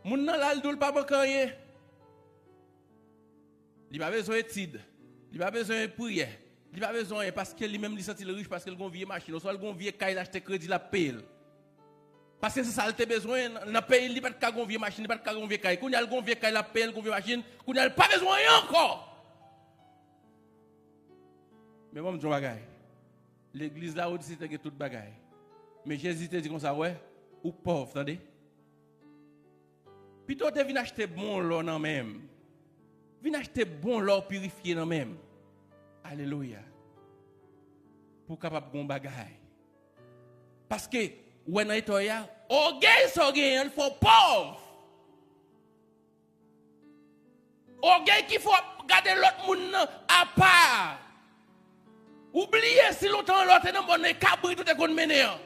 Moun nan la, l di w l pa manke anyen. Li pa bezwen etid. Li pa bezwen priyè. Li pa bezwen anyen paske li menm li santi l rich paske l gon vye machin. Oswa l gon vye kay l achte kredi l ap peye l. Paske se sa l te bezwen. Nan, nan peyi l, li pa t ka gon vye machin, li pa t ka gon vye kay. Kounye a l gon vye kay l ap peye l, gon vye machin. Kounye a l pa bezwen anyen ankò. Men ban m di w yon bagay. Legliz Lawodise te gen tout bagay. Men Jezi te di konsa, "W wè, ou pòv, tande? Pito w te vin achte bon lò nan men m. Vin achte bon lò pirifye nan men m." Alelouya. Pou w kapab gon bagay. Paske, w wè nan eta w ye a, ògèy sa w genyen an fè w pòv. Ògèy ki fè w ap gade lòt moun nan apa. Ou bliye si lontan lè w te nan mòn nan, e kabrit ou te konn mennen an.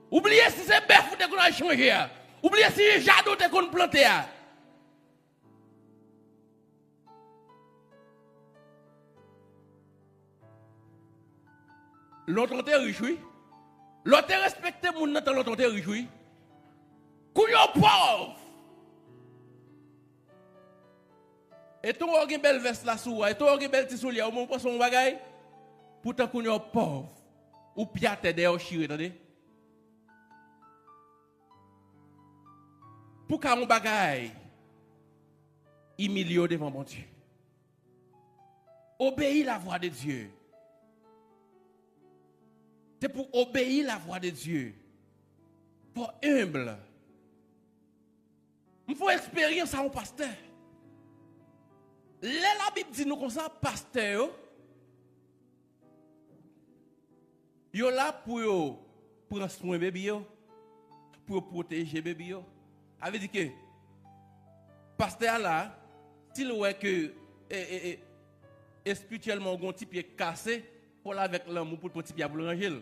Ou bliye si se bèf ou te konn al chanje a. Ou bliye si jaden ou te konn plante a. Lontan w te rich, wi. Lè w te respekte moun nan tan lontan w te rich, wi. Kounye a w pòv. Etan w gen bèl vès la sou ou a, etan w gen bèl ti soulye a, ou menm ou panse w yon bagay. Poutan kounye a w pòv. Ou pye atè dèyè w chire, tande. Pou ka yon bagay, imilye w devan Bondye. Obeyi la vwa de Dye. Se pou obeyi la vwa de Dye. Fò enb. M fè yon eksperyans a yon pastè. Lè Labib di nou konsa, pastè yo, yo la pou yo pran swen bebi yo, pou yo pwoteje bebi yo. Sa vle di ke pastè a la, si l wè ke, e, e, e, espirityèlman ou gen yon ti pye k kase, fò l avèk lanmou pou l pran ti pye a pou l ranje l.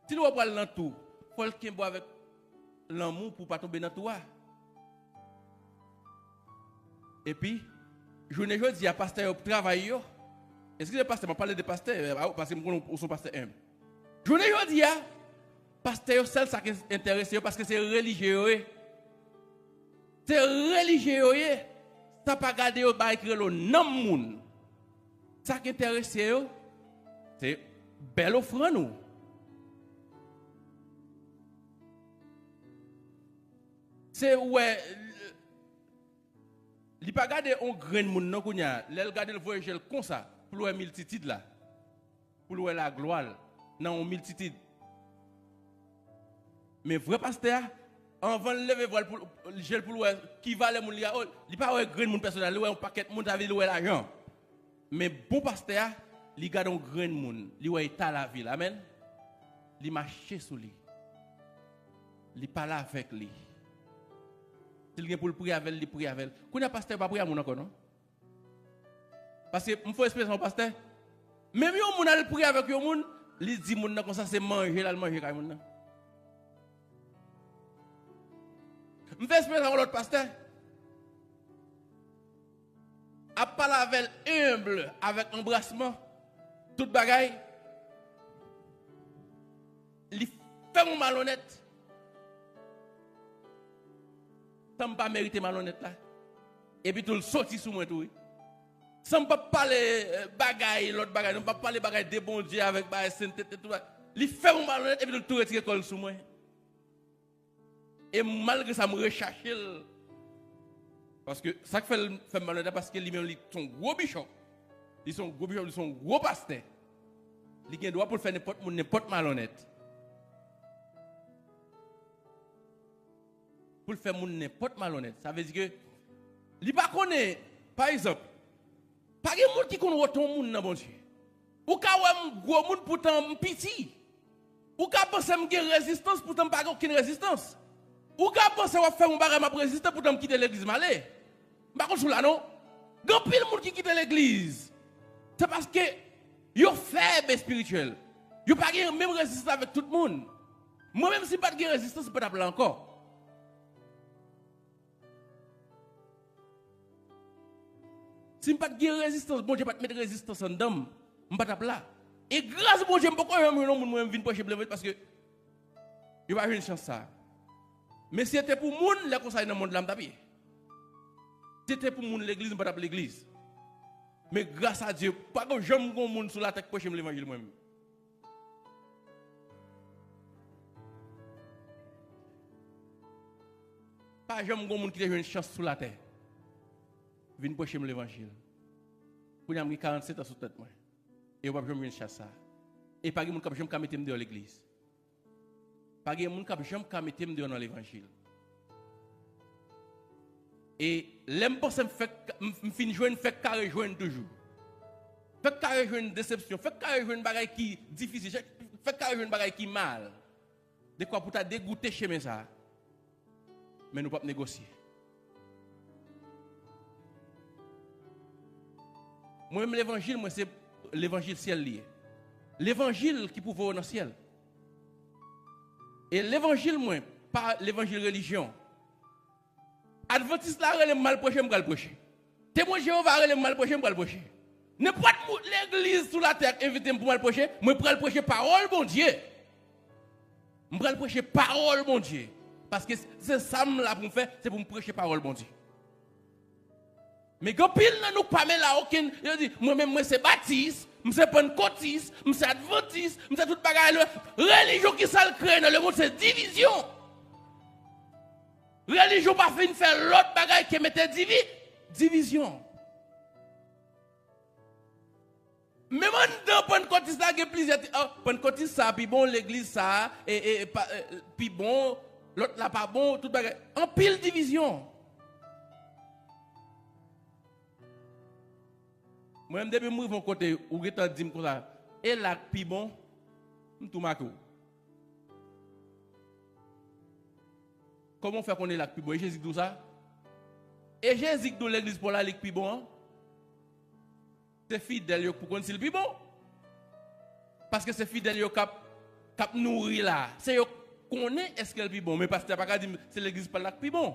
Si l wè w pral nan tou, fò l kenbe w avèk lanmou pou w pa tonbe nan tou a. Epi, jounen jodi a, pastè yo travay yo. Eskize pastè, m ap pale de pastè, eh, paske m konnen ou se yon pastè enb. Jounen jodi a, Pastè yo sèl sa ki enterese yo, paske se relijye yo ye. Se relijye yo ye. Sa pa gade yo bagay ki rele w nanm moun. Sa ki enterese yo, se bèl ofrann ou. Se wè, li pa gade yon grenn moun non kounye a. Lè l gade l voye je l konsa, pou l wè miltitid la. Pou l wè laglwa l nan yon miltitid. Men vrè pastè a, anvan l leve vwa l pou, je l pou l wè ki valè moun li a, oh, li pa wè grenn moun pèsonèl, li wè yon pakèt moun, sa vle di li wè lajan. Men bon pastè a, li gade yon grenn moun, li wè eta lavi l. Amèn. Li mache sou li. Li pale avèk li. Si l gen pou l priye avè l, li priye avè l. Kounye a pastè yo pa priye a moun ankò non. Paske m fè eksperyans yon pastè. Menm yon moun al priye avèk yon moun, li di moun nan konsa se manje l al manje kay moun nan. M fè eksperyans yon lòt pastè. Ap pale avè l enb, avèk anbrasman, tout bagay. Li fè m yon malonèt. San m pa merite malonèt la. Epi tou l soti sou mwen tou wi. San m pa pale eh, bagay, lòt bagay, non, m pa pale bagay de Bondye avèk bagay sentete, tout bagay. Li fè m yon malonèt, epi tou l tou retire kò l sou mwen. E malgre sa, m rechache l. Paske sa k fè l fè m malonèt la, paske li menm li se yon gwo bichòp. Li se yon gwo bichòp, li se yon gwo pastè. Li gen dwa pou l fè nenpòt moun, nenpòt malonèt. Pou l fè moun nenpòt malonèt. Sa vle di ke li pa konnen, pa egzanp, pa gen moun ki konn wote yon moun nan Bondye. Ou ka wè m gwo moun poutan m piti. Ou ka panse m gen rezistans poutan m pa gen okenn rezistans. Ou ka panse w ap fè m yon bagay m ap reziste poutan m kite legliz m ale. M pa konn si w la non. Gen anpil moun ki kite legliz. Se paske yo fèb espirityèl. Yo pa gen menm rezistans avèk tout moun. Mwen menm si m pa t gen rezistans, m pa t ap la ankò. Si m pa t gen rezistans, Bondye pa t met rezistans anndan m, m pa t ap la. E gras Bondye, m poko janm jwenn yon moun mwen m vin preche m levanjil paske yo pa jwenn chans sa. Men si se te pou moun, lè konsa nan mond la m t ap ye. Si se te pou moun legliz, m pa t ap legliz. Men gras a Dye, pa gen janm gon moun sou latè k preche m levanjil mwen menm. Pa janm gon moun ki te jwenn chans sou latè vin preche m levanjil. Kounye a m gen karannsenk an sou tèt mwen. E yo p ap janm jwenn chans sa. E pa gen moun k ap janm ka mete m deyò legliz. Pa gen moun k ap janm ka mete m deyò nan levanjil. E lè m panse m fèk, m, m fin jwenn, fèk ka rejwenn toujou. Fèk ka rejwenn desepsyon, fèk ka rejwenn bagay ki difisil, fèk ka rejwenn bagay ki mal. Dekwa pou ta degoute chemen sa. Men nou p ap negosye. Mwen menm levanjil mwen se levanjil syèl li ye. Levanjil ki pou voye w nan syèl. E levanjil mwen pa levanjil relijyon. Advantis la rele m m al preche, m pral preche. Temwen Jewova rele m m al preche, m pral preche. Nenpòt moun legliz sou latè k envite m pou m al preche, mwen pral preche pawòl Bondye. M pral preche pawòl Bondye. Paske se sa m la pou m fè, se pou m preche pawòl Bondye. Men gen anpil nan nou k pa mele a okenn, yo di, mwen menm mwen se batis, m se pannkotis, m se advantis, m se tout bagay. Relijyon ki sa l kreye nan lemonn se divizyon. Relijyon pa fin fè lòt bagay ke mete divi, divizyon. Menm anndan pannkotis la gen plizyè ti, oh, pannkotis sa pi bon, legliz sa e, e, e pa, e, pi bon, lòt la pa bon, tout bagay. Anpil divizyon. Mwen menm depi m rive yon kote ou gentan di m konsa, e la k pi bon, m tou make w. Kòman w fè konnen la k pi bon? E Jezi k di w sa? E Jezi k di w legliz pa w la li k pi bon an? Se fidèl yo k pou konn si l pi bon. Paske se fidèl yo k ap, k ap nouri la. Se yo k konnen èske l pi bon. Men pastè a pa ka di m se legliz pa l la k pi bon.